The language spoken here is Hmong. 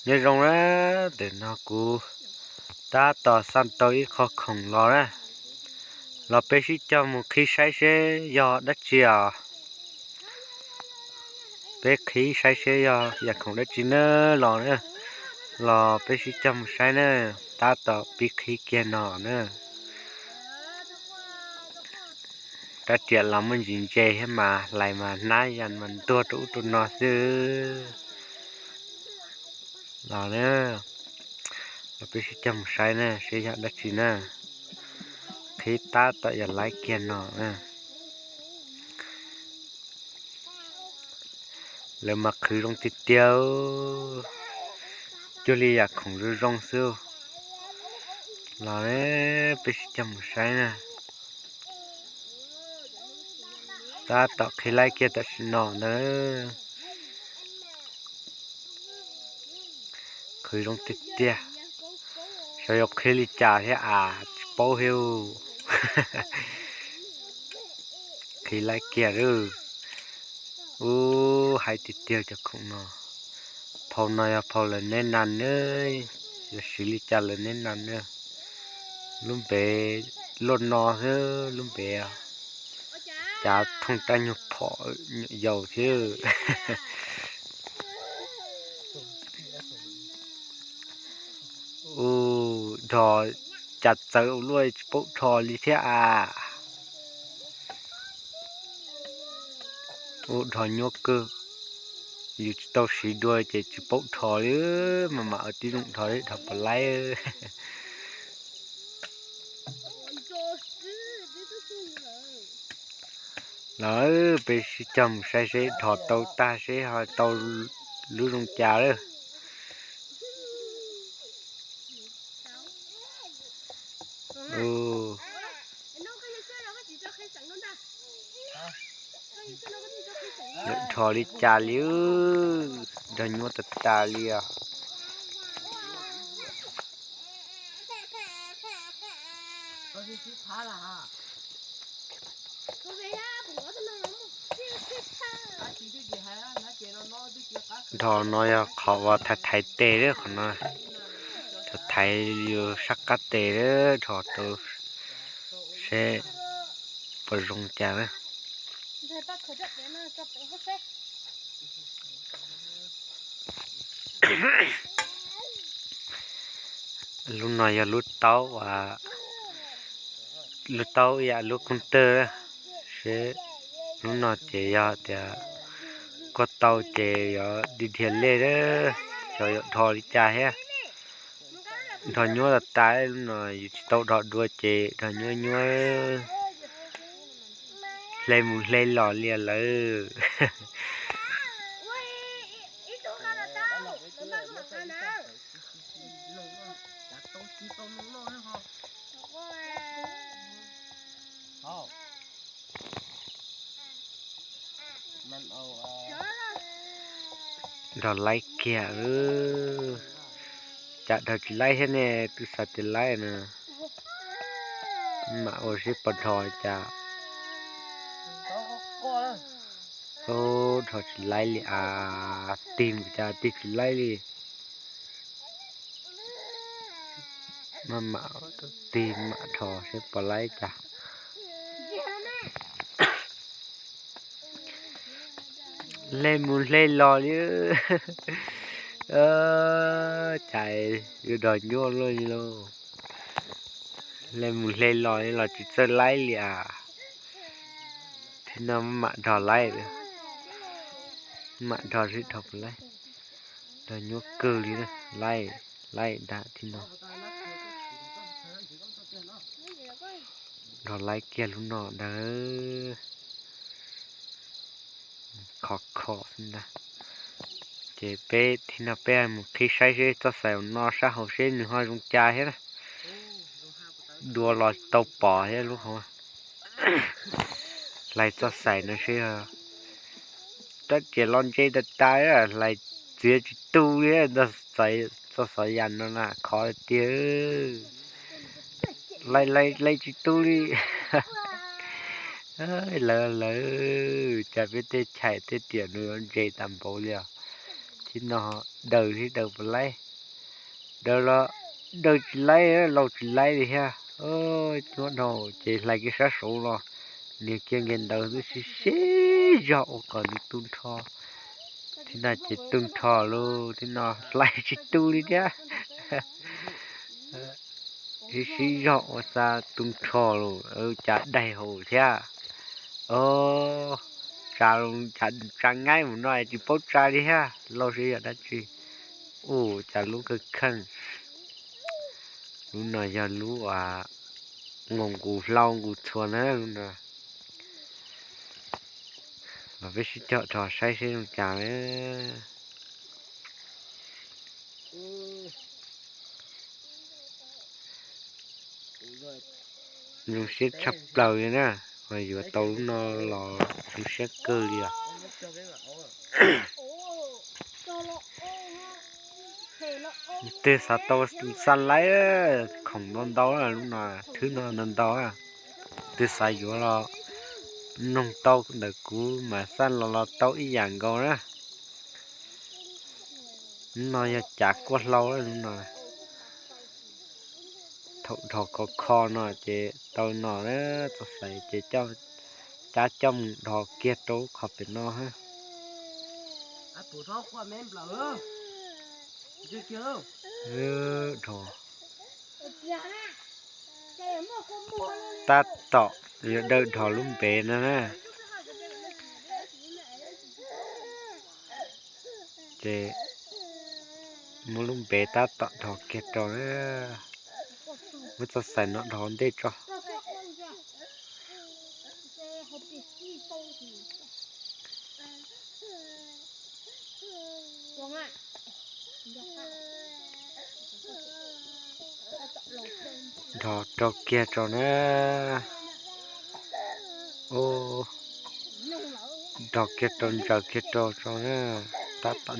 Nyob zoo na, ntawm no kuv tab tom xa tau ib qho khoom los na, los peb sib cog mus qhib saib seb yog dab tsi os. Peb qhib saib seb yog yam khoom dab tsi na los na, los peb sib cog mus saib na, tab tom pib qhib kiag no na. Rab riam los muaj ntsis ntse thiab mas hlais mas hnab yas mas ntuag rau ub rau no xwb. Los na, los peb sib cog mus saib na seb yog dab tsi na. Qhib tab tom yog laib kiag no na. Lawv mas qhwv zoo tiag tiag, cuag li yam khoom zoo zoo xwb. Los peb sib cog mus saib na. Tab tom qhib laib kiag tam sim no ntawd. Qhwv zoo tiag tiag. Xyov yuav qhib li cas thiab as, tsis paub thiab. Qhib laib kiag lawm. Ub, haib tiag tiag cov khoom no. Phau no yog phau lawv neb nas na, yog siv li cas lawv neb nas na. Lub npe luaj no xwb, lub npe cav thooj rab nyuag phom nyuam yaus thiab. Ub, dhos cas txawv ua luaj tsis paub dhos li thiab as. Ub, dhos nyuaj kawg, yus tsis tau siv dua ces tsis paub dhos li, mas mam ua tib zoo dhos li dhos pom laib. Los peb sib cog mus saib seb dhos tau tag seb ho tau lub zoo cas lawm. Lawm dhos li cas li, dhos nyuaj tas tas li os. Dhos no yog qhov uas thaiv thaiv tes, qhov no thaiv thaiv yus sab qab tes, dhos tau seb puas zoo cas na. Lub no yog lub taub, lub taub ib yam lub kooj tawg, seb lub no ces yog tias kuaj tau ces yuav dig dhia lej, xyov yuav dhos li cas thiab. Dhos nyuaj tas tas, lub no yus tsis tau dhos dua ces dhos nyuaj nyuaj, hle mus hle los li lawm. Dhos laib kiag lawm. Cas dhos tsis laib thiab ne, twb xav tias laib na. Mam ua seb puas dhos cas. Ub, dhos tsis laib li as, tig mus cas tig tsis laib li. Maj mam tig mam dhos seb puas laib cas. Hle mus hle los li. Cas yuav dhos nyuaj luaj li lauj. Hle mus hle los li los tsis txawj laib li as. Thib no maj mam dhos laib, maj mam dhos seb dhos puas laib. Dhos nyuaj kawg li, laib, laib ntag thib no. Dhos laib kiag lub no ntag. Khov kho xwb ntag. Ces peb thib no peb mus qhib saib seb txoj xaim no sab hauv seb nws ho zoo cas thiab na. Dua los tau pom thiab lub hauv. Hlais txoj xaim no seb. Rab riam los ntse tas tas, hlais txiav tsis tu li, txoj xov yas no na khov tiag. Hlais hlais hlais tsis tu li. Lawv lawv, cas peb tej xaim tej riam no yuav ntse tas npaum li os. Thib no daws thiab daws puas laib. Daws los daws tsis laib, laus tsis laib li thiab. Hnub no ces hlais kiag sab saud los, niag kiag nqe ntawd twb sib sib zog ua kom nws tu nrho. Thiab no ces tu nrho lauj, thiab no hlais tsis tu li thiab. Sib sib zog ua xa tu nrho lauj, cas daig hauv thiab. Os, tsa, tsa ngaib mus no tsis paub tsa li thiab, laus sib yog dab tsi. Ua cas lub kawg kheej. Lub no yog lub uas nqus nqus hlau nqus txhua na lub no. Los peb sib cog dhos saib seb zoo cas na. Zoo siab tshaj plaws li na, mas yuav tau lub no los zoo siab kawg li os. Twg xav tau xa laib, khoom ntau ntau lub no, thwb no ntau ntau. Twg xav yuav los noog tau ntawm kuv mas xa los los tau ib yam nkaus na. Lub no yog cav kuaj hlau lub no. Thaum dhos khov kho no ces tau no na, txog xais ces cab coj mus dhos kiag rau qhov pem no. Dhos tab tom yuav dawj dhos lub npev no na. Ces muab lub npev tab tom dhos kiag rau na. Muab txoj xais no dhos ntej tso. Dhos rau kiag rau na. Dhos kiag rau ntsaws kiag rau tso na. Tab tom